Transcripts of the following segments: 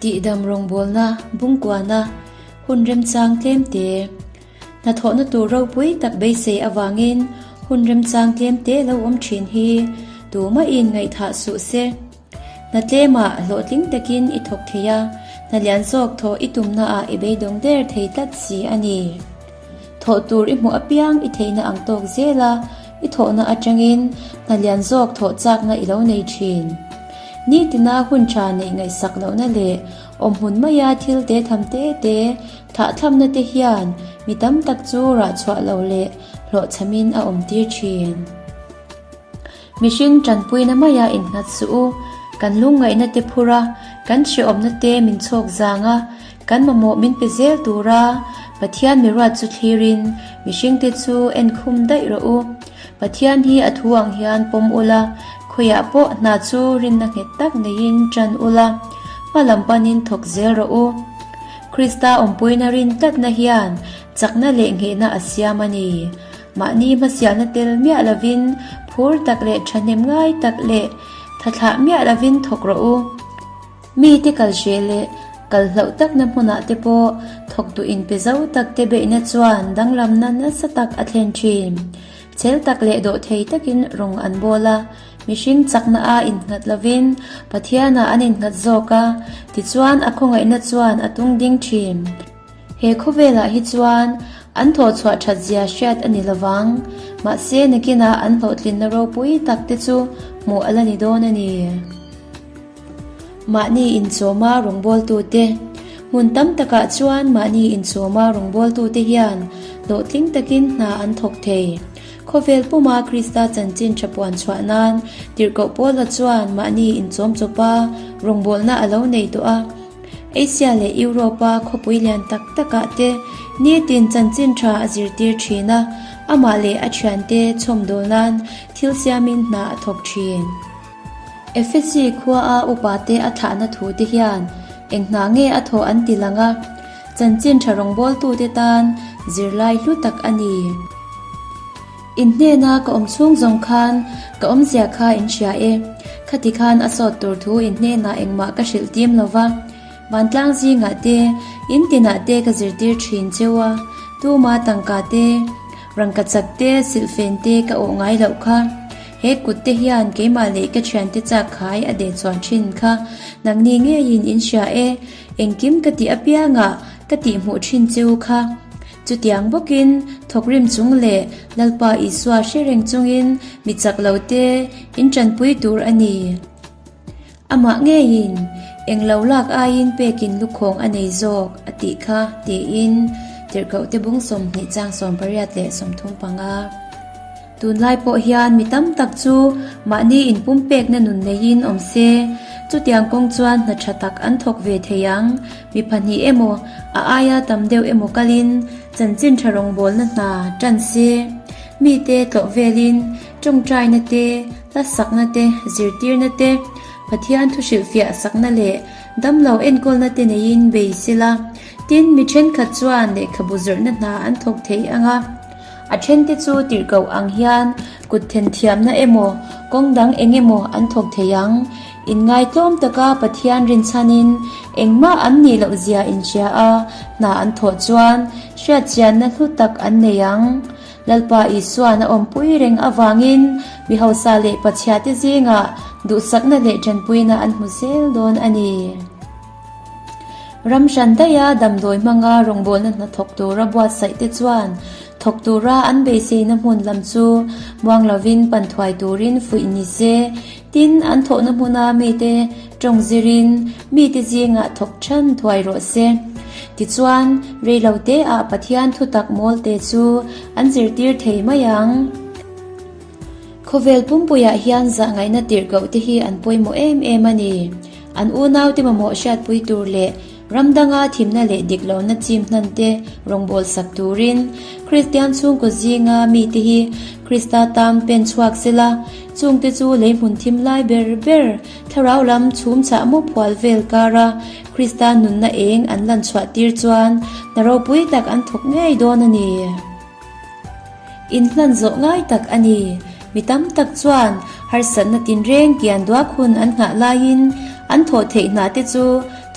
Tihdam rawngbawlna, bungkuana, hun remchang tlemte, hnathawhna tur ropui tak beisei avangin hun remchang tlemte lo awm thin hi tumahin ngaihthah suh se. Hna tlemah hlawhtling takin i thawk thei a, hna lian zawk thawh i tumnaah i beidawng der thei tlat si a ni. Thawh tur i hmuh apiang i theihna ang tawk zel a, i thawhna atangin hna lian zawk thawh chakna i lo nei thin. Nitina hun tha neih ngaihsak lohna leh awmhmun maia thil te tham te te thlahthlapna te hian mi tam tak chu rahchhuah lo leh hlawhchhamin a awmtir thin. Mihring tanpuina maia innghat suh u, kan lungngaihna te phur a, kan hrehawmna te min chhawk zang a, kan mamawh min pe zel tura Pathian miruat chu thlirin mihringte chu enkhum daih rawh u. Pathian hi a thu ang hian pawm ula, khawiah pawh hna chu rinna nghet tak neiin tan ula, hma lam panin thawk zel rawh u. Krista awmpuina rin tlatna hian chakna leh nghehna a siam a ni. Mahni hmasialna tel miah lovin phur tak leh thahnem ngai tak leh thathlah miah lovin thawk rawh u. Mite kal hreh leh kal hlauh takna hmunah te pawh thawktu inpe zo tak te beihna chuan danglamna nasa tak a thlen thin. Chel tak leh dawhthei takin rawng an bawl a, mihring chakna a innghat lovin Pathianah an innghat zawk a, tichuan a khawngaihna chuan a tung ding thin. He khawvelah hi chuan an thawhchhuah that zia hriat a ni lovang, mahse nakinah an hlawhtlinna ropui tak te chu hmuh a la ni dawn a ni. Mahni inchawma rawngbawltute Hmun tam takah chuan mahni inchawma rawngbawltute hian hlawhtling takin hna an thawk thei. Khawvel puma Krista chanchin tha puan chhuah nan Tirhkoh Paula chuan mahni inchawm chawpa rawngbawlna a lo nei tawh a. Asia leh Europe-a khawpui lian tak takah te nitin chanchin tha a zirtir thin a, amah leh a thiante chhawmdawl nan thil siamin hna a thawk thin. Efesi khuaa upate a thlahna thu te hian eng hna nge a thawh an ti lang a, chanchin tha rawngbawltute tan zirlai hlu tak a ni. In hnena ka awm chhung zawng khan ka awmzia kha in hria e. Khati khan a sawt tur thu in hnenah engmah ka hrilh tim lo va. Vantlang zingah te, in tinah te ka zirtir thin cheu a, tuma tangka te, rangka chak te, silhfen te ka awh ngai loh kha. He kut te hian keimah leh ka thiante chak khai a deh chuan thin kha. Nangni ngeiin in hria e, engkim ka tih apiangah ka tihhmuh thin cheu kha. Chutiang bawkin thawkrim chung leh Lalpa Isua hre reng chungin mi chak lo te in tanpui tur a ni. Amah ngeiin eng lo lak aiin pekin lukhawng a nei zawk a tih kha tiin Tirhkoh te bung 20 chang 18 leh 35. Tunlai pawh hian mi tam tak chu mahni inpumpekna nun neiin awm se, chutiang kawng chuan hna tha tak an thawk ve thei ang. Mi pahnih emaw, a aia tam deuh emaw kalin chanchin tha rawngbawlna hna tan se. Mite tlawh velin tawngtaina te, hla sakna te, zirtirna te, Pathian thu hrilhfiah sakna leh damlo enkawlna te neiin bei sela. Tin, mi thenkhat chuan lehkhabu zawrhna hna an thawk thei ang a. A thente chu tirhkoh ang hian kut thenthiamna emaw, kawng dang eng emaw an thawk thei ang. Inngaitlawm taka Pathian rinchhanin engmah an nih loh zia inhria a, hna an thawh chuan hriatchianna hlu tak an nei ang. Lalpa Isuan a awmpui reng avangin mi hausa leh pachhiate zingah duhsakna leh tanpuina an hmu zel dawn a ni. Ram hran daiha damdawi hmanga rawngbawlna hna thawk tura buatsaih te chuan thawk tura an beiseina hmun lam chu muang lovin pan thuai turin fuih ni se, tin an thawhna hmuna mite tawng zirin mite zingah thawk than thuai rawh se. Tichuan, reiloteah Pathian thutak mawlte chu an zirtir thei mai ang. Khawvel pumpuiah hian zahngaihna tirhkoh te hi an pawimawh em em a ni. An unaute mamawh hriatpui tur leh ram danga thimna leh dik lohna chim hnan te rawngbâwl sak turin Kristian chhungkaw zinga mite hi Krista tan pen chhuak sela, chungte chu lei hmun thim lai ber ber thlarau lam chhum chhah mup hual vel kara Krista nunna eng an lan chhuah tir chuan hna ropui tak an thawk ngei dawn a ni. Inhlan zawh ngai tak a ni. Mi tam tak chuan harsatna tinreng kian duak hun an nghah laiin an thawh theih hna te chu.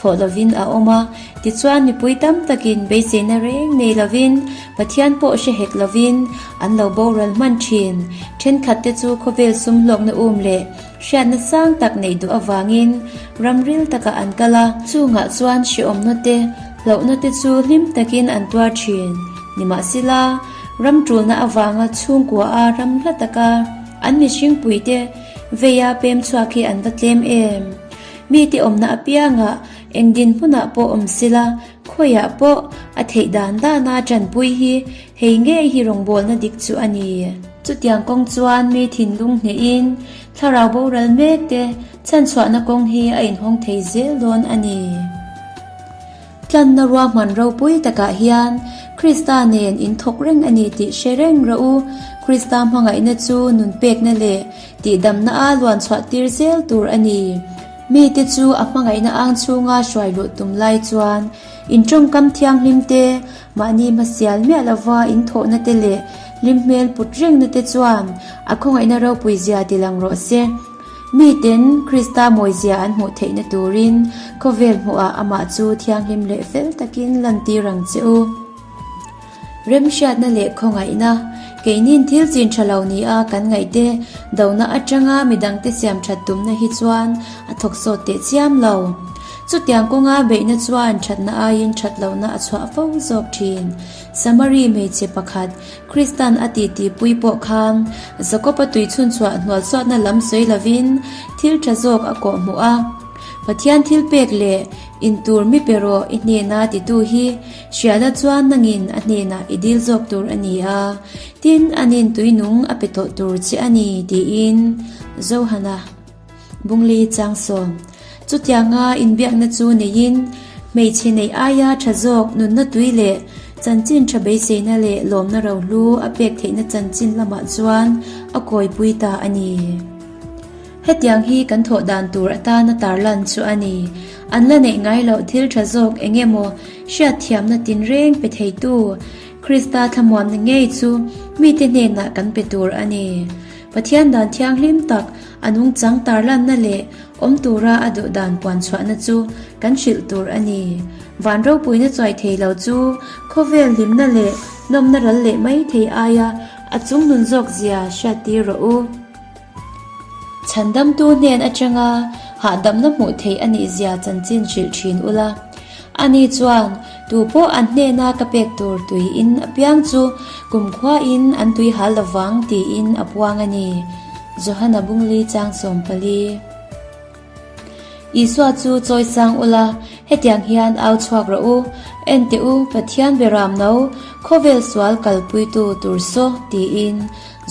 thawh lovin a awm a. Tichuan mipui tam takin beiseina reng nei lovin, Pathian pawh hre hek lovin an lo boral hman thin. Thenkhatte chu khawvel sum hlawkna um leh hriatna sang tak neih duh avangin ram ril takah an kal a. Chungah chuan hrehawmna te, hlauhna te chu hlim takin an tuar thin. Nimahsela, ram tulna avanga chhungkua a ram hla taka an mihringpuite veia pem chhuak hi an va tlem em? Mite awmna apiangah eng dinhmunah pawh awm sela, khawiah pawh a theih dan dana tanpui hi hei ngei hi rawngbawlna dik chu a ni. Chutiang kawng chuan mi thinlung hnehin thlarau boral mek te chhanchhuahna kawng hi a inhawng thei zel dawn a ni. Tlanna ruahman ropui takah hian Krista nen in thawk reng a ni tih hre reng rawh u. Krista hmangaihna chu nun pekna leh tihdamna a luan chhuah tir zel tur a ni. Mite chu a hmangaihna ang chhunga hruai luh tum lai chuan in tawngkam thianghlim te, mahni hmasial miah lova in thawhna te leh hlim hmel put rengna te chuan a khawngaihna ropui zia ti lang rawh se. Miten Krista mawizia an hmuh theihna turin khawvel hmuhah amah chu thianghlim leh fel takin lantir ang che u. Remhriatna leh khawngaihna, Keinin thil chin tha lo nia kan ngaihte dona atanga midangte siam that tumna hi chuan a thawk sawt teh chiam lo. Chutiang kawnga beihna chuan thatna aiin that lohna a chhuah fo zawk thin. Samari hmeichhe pakhat Kristan a titipui pawh khan Jakob-a tui chhunchhuah hnualsuatna lam sawi lovin thil tha zawk a kawh hmuh a. Pathian thil pek leh intur mi pe rawh i hnena titu hi hriatna chuan nangin a hnenah i dil zawk tur a ni a, tin anin tui nung a pe tawh tur che a ni tiin Johana Bungli chang sawm. Chutianga inbiakna chu neiin hmeichhe neih aia tha zawk nunna tui leh chanchin tha beiseina leh lawmna rohlu a pek theihna chanchin lamah chuan a kawipui ta a ni. Hetiang hi kan thawh dan tur atana tarlan chu a ni. An la neih ngai loh thil tha zawk eng emaw hriatthiamna tinreng pe theitu Krista thlamuamna ngei chu mite hnenah kan pe tur a ni. Pathian dan thianghlim tak a nungchang tarlanna leh awm tura a duh dan puan chhuahna chu kan hrilh tur a ni. Van ropuina chuai thei lo chu khawvel hlimna leh nawmna ral leh mai thei aia a chungnun zawk zia hriattir rawh u. Chhandamtu hnen atanga hahdamna hmuh theih a nih zia chanchin hrilh thin ula. Ani chuan, Tu pawh an hnena ka pek tur tui in apiang chu kumkhuain an tui hal lovang tiin a puang a ni. Johana Bungli chang 14. Isua chu chawi sang ula, hetiang hian au chhuak rawh u, En teh u, Pathian beram no, khawvel sual kalpuitu tur saw, tiin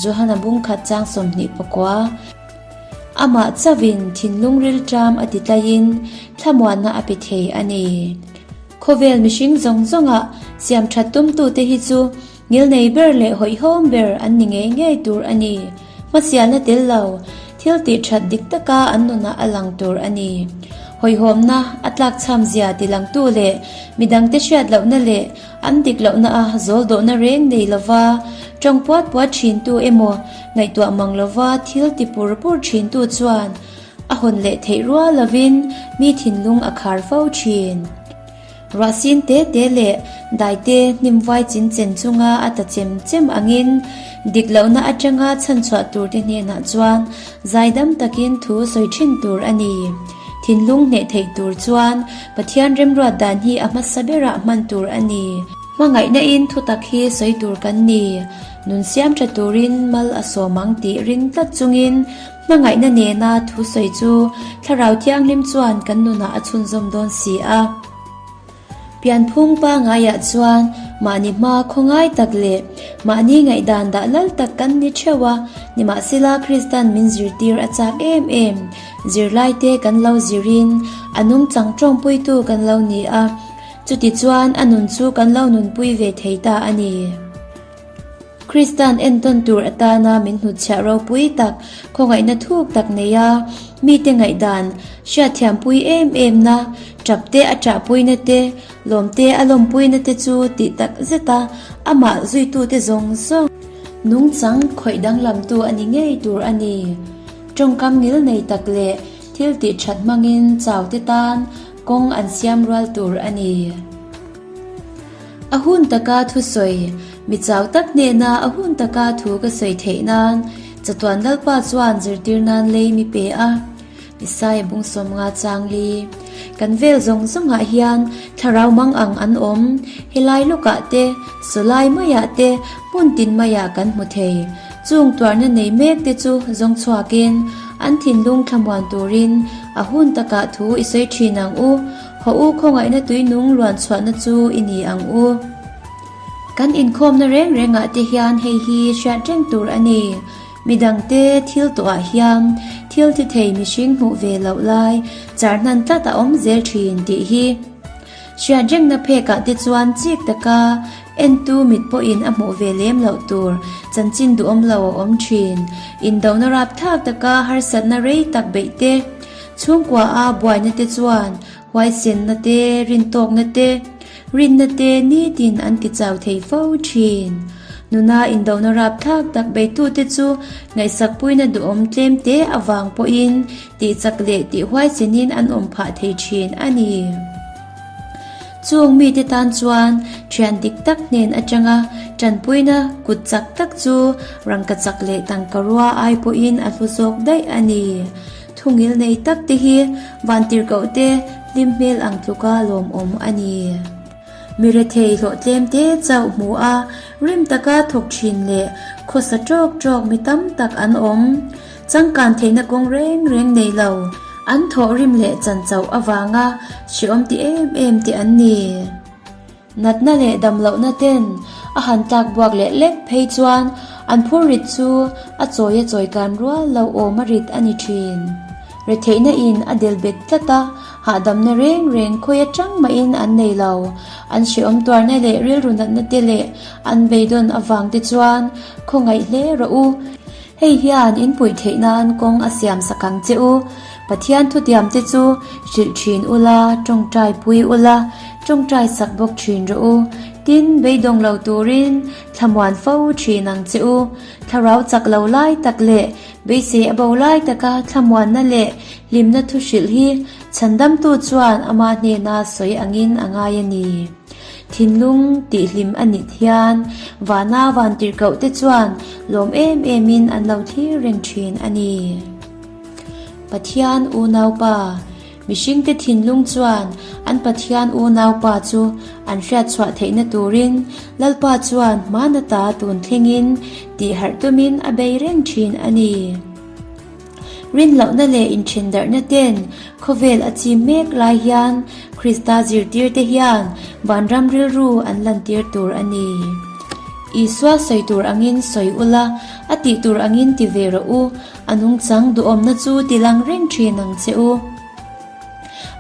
Johana bungkhat chang 29. Amah chauhin thinlung rilṭam a ti tlaiin thlamuanna a pe thei a ni. Khawvel mihring zawng zawngah siam ṭhat tumtute hi chu ngilnei ber leh hawihhawm ber an ni ngei ngei tur a ni. Hmasialna tel lo, thil tih ṭhat dik taka an nunah a lang tur a ni. Hawihhawmna a tlakchham zia tilangtu leh midangte hriat lohna leh An dik lohna a zawl dawhna reng nei lova tawng puat puat thintu emaw ngaihtuah mang lova thil ti pur pur thintu chuan a hawn leh theih rual lovin mi thinlung a khar fo thin. Ruahsin te te leh daite hnim vai chin chen chunga a ta chem chem angin dik lohna atanga chhanchhuah turte hnenah chuan zaidam takin thu sawi thin tur a ni. Thinlung hneh theih tur chuan Pathian remruat dan hi a hmasa berah hman tur a ni. Hmangaihna in thutak hi sawi tur kan ni. Nun siam tha turin mal a sawm ang tih ring tlat chungin hmangaihna nena thu sawi chu Thlarau Thianghlim chuan kan nunah a chhunzawm dawn si a. Pianphung pangaiah chuan mahni hma khawngai tak leh mahni ngaihdan dah lal tak kan ni theuh a, nimahsela Kristan min zirtir a chak em em. Zirlaite kan lo zirin a nungchang tawngpuitu kan lo ni a, chutichuan a nun chu kan lo nunpui ve thei ta a ni. Kristan entawn tur atana min hnutchhiah ropui tak, khawngaihna thuk tak nei a, mite ngaihdan hriatthiampui em em na, ṭapte a ṭahpuina te, lawmte a lawmpuina te chu tih tak zet a, amah zuitute zawng zawng nungchang khawih danglamtu a ni ngei tur a ni. Ṭawngkam ngil nei tak leh thil tih ṭhat hmangin chaute tan. Kawng an siam rual tur a ni. A hun taka thusawi, mi chau tak hnena a hun taka thu ka sawi theih nan chatuan Lalpa chuan zirtir nan lei mi pe a. Isaiah bung 50 chang li. Kan vel zawng zawngah hian thlarau mang ang an awm. Helai lawkah te, sawlai maiah te, hmun tin maiah kan hmu thei. Chung tuarna nei mek te chu zawng chhuakin an thinlung thlamuan turin a hun takah thu i sawi thin ang u. Haw u khawngaihna tuinung luan chhuahna chu i ni ang u. Kan inkhawmna reng rengah te hian hei hi hriat reng tur a ni. Midangte thil tawhah hian thil thi thei mihring hmuh ve loh lai char hnan tlat a awm zel thin tih hi hriat rengna phekah te chuan chik taka entu mit pawhin a hmuh ve lem loh tur chanchin duhawm lo a awm thin. Indona rapthlak taka harsatna rei tak beih te, chhungkua a buaina te chuan huaisenna te, rintawkna te, Rinna te nitin an ti chau thei fo thin. Nuna indona rapthlak tak beitute chu ngaihsakpuina duhawm tlem te avang pawhin tihchak leh tihhuaichenin an awm phah thei thin a ni. Chung mite tan chuan thian dik tak hnen atanga tanpuina kut chak tak chu rangkachak leh tangkarua ai pawhin a hlu zawk daih a ni. Thungil nei tak te hi vantirhkoh te hlim hmel ang tluka lawmawm a ni. Mi rethei hlawh tlem te chauh hmu a, rim taka thawk thin leh khawsa tawk tawk mi tam tak an awm. Changkan theihna kawng reng reng nei lo, an thawh rim leh chan chauh avanga hreawm ti em em te an ni. Natna leh damlohna ten a han tlak buak leh lek phei chuan an phur rit chu a chawi a chawi kan rual lo awm a rit a ni thin. Retheihna in a del bet tlat a, hahdamna reng reng khawi atang mahin an nei lo. An hrehawm tuarna leh rilru natna te leh an beidawn avang te chuan khawngaih hle rawh u. Hei hian in puih theih nan kawng a siam sak ang che u. Pathian thutiam te chu hrilh thin ula, tawngtai pui ula, tawngtai sak bawk thin rawh u. Tin, beidawng lo turin thlamuan fo thin ang che u. Thlarau chak lo lai tak leh beisei a bo lai taka thlamuanna leh hlimna thu hrilh hi chhandamtu chuan ama hnena sawi angin a ngai a ni. Thinlung tihhlim a nit hian vana vantirhkoh te chuan lawm em emin an lo thlir reng thin a ni. Pathian unaupa, Mihringte thinlung chuan an Pathian unaupa chu an hriatchhuah theihna turin Lalpa chuan hmana ta tun thlengin tihharh tumin a bei reng thin a ni. Rinlohna leh inthendarhna ten khawvel a chim mek lai hian Krista zirtirte hian vanram rilru an lantir tur a ni. Isua sawi tur angin sawi ula, a tih tur angin ti ve rawh u, a nungchang duhawmna chu ti lang reng thin ang che u.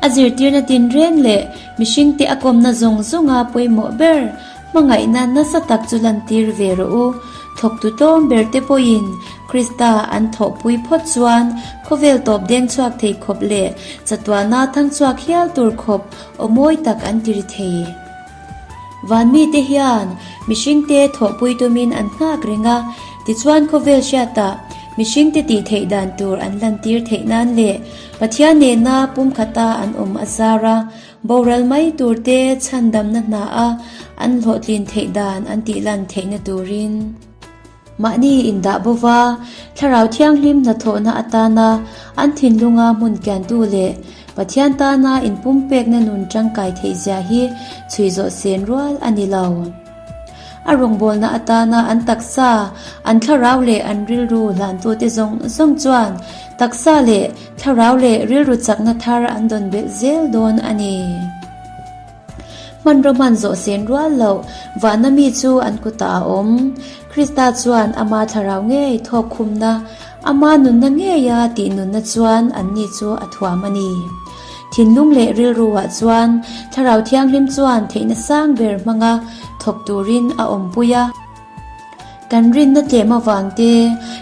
A zirtirna tinreng leh mihringte a kawmna zawng zawnga pawimawh ber hmangaihna nasa tak chu lantir ve rawh u. Thawktu tlawm berte pawhin Krista an thawhpui phawt chuan khawvel tawp deng chhuak thei khawp leh chatuana thang chhuak hial tur khawp aw mawi tak an ti ri thei. Van mite hian mihringte thawhpui tumin an nghak reng a, tichuan khawvel hriatah mihringte tih theih dan tur an lantir theih nan leh Pathian nena pumkhata an awm a zar a, boral mai turte chhandamna hna a an hlawhtlin theih dan an tih lan theihna turin. Mahni indah bova Thlarau Thianghlim hnathawhna atana an thinlunga hmun kiantu leh Pathian tana inpumpekna nun tangkai theihzia hi chhui zawh sen rual a ni lo. A rawngbawlna atana an taksa, an thlarau leh an rilru hlantute zawng zawng chuan taksa leh thlarau leh rilru chakna thar an dawn belh zel dawn a ni. Hmanraw hman zawh sen rual loh vahna mi chu an kutah a awm. Krista chuan ama thlarau ngei thawk khumna, ama nunna ngeia tih nunna chuan anni chu a thuam a ni. Thinlung leh rilruah chuan Thlarau Thianghlim chuan theihna sang ber hmanga thawk turin a awmpui a. Kan rinna tlem avang te,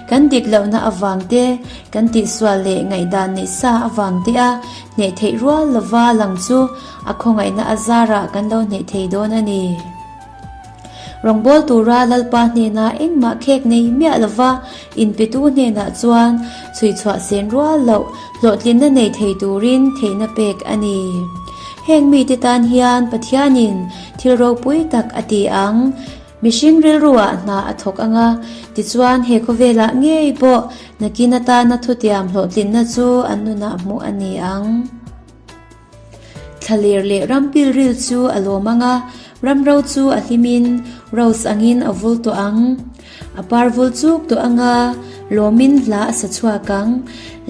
kan dik lohna avang te, kan tihsual leh ngaihdan neih sa avang te a hneh theih rual lova lang chu a khawngaihna a zarah kan lo hneh thei dawn a ni. Rawngbâwl tura Lalpa hnena engmah khek nei miah lova inpetu hnenah chuan chhuichhuah sen rual loh hlawhtlinna nei thei turin theihna pek a ni. Heng mite tan hian Pathianin thil ropui tak a ti ang. Mihring rilruah hna a thawk ang a, tichuan he khawvelah ngei pawh nakin atana thutiam hlawhtlinna chu an nunah hmuh a ni ang. Thlaler leh ram pilril chu a lawm ang a, ram ro chu a hlimin rose angin a vul tawh ang. A par vul chuk tawh ang a, lawmin hla a sa chhuak ang.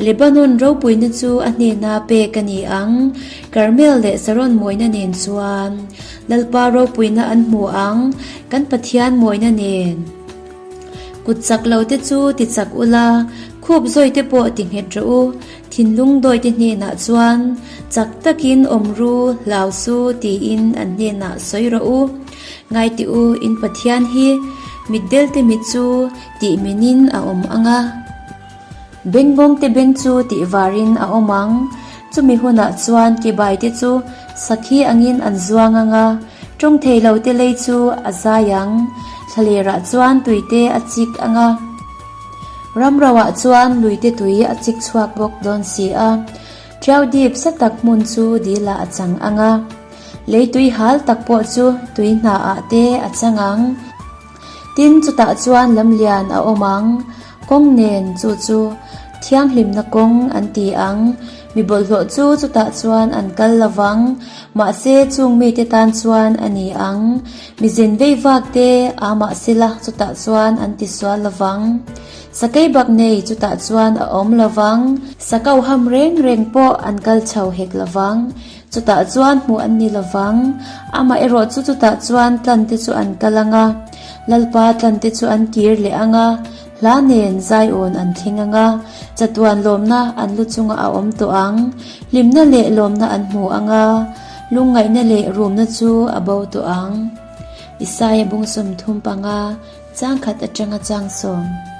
Lebanon ropuina chu a hnena pek a ni ang, Karmel leh Saron mawina nen chuan Lalpa ropuina an hmu ang, kan Pathian mawina nen. Kut chak lo te chu ti chak ula, khup zawi te pawh ti nghet rawh u, thinlung dawi te hnenah chuan chak takin awm ru, hlau su tiin an hnenah sawi rawh u. Ngai tih u, in Pathian hi mitdel te mit chu tih minin a awm ang a, bengngawng te beng chu tih varin a awm ang. Chumi hunah chuan kebai te chu sakhi angin an zuang ang a, tawng thei lo te lei chu a zai ang. Thlalerah chuan tui te a chik ang a, ramroah chuan lui te tui a chik chhuak bawk dawn si a. Tiau dip sa tak hmun chu dilah a chang ang a. Lei tui hal tak pawh chu tui hnaah te a chang ang. Tin, chutah chuan lamlian a awm ang. Kawng nen chu chu thianghlimna kawng an ti ang. Mi bawlhhlawh chu chutah chuan an kal lo vang. Mahse, chung mite tan chuan a ni ang. Mi zen vei vak te a mahsela chutah chuan an ti sual lo vang. Sakei bak nei chutah chuan a awm lo vang. Sakau ham reng reng pawh an kal chho hek lo vang. Chutah chuan hmuh an ni lo vang. Amah erawh chu chutah chuan tlante chu an kal ang a, Lalpa tlante chu an kir leh ang a, hla nen Zion an thleng ang a, chatuan lawmna an lu chungah a awm tawh ang. Hlimna leh lawmna an hmu ang a, lungngaihna leh rumna chu a bo tawh ang. Isaia bung 35, changkhat atanga changsawm.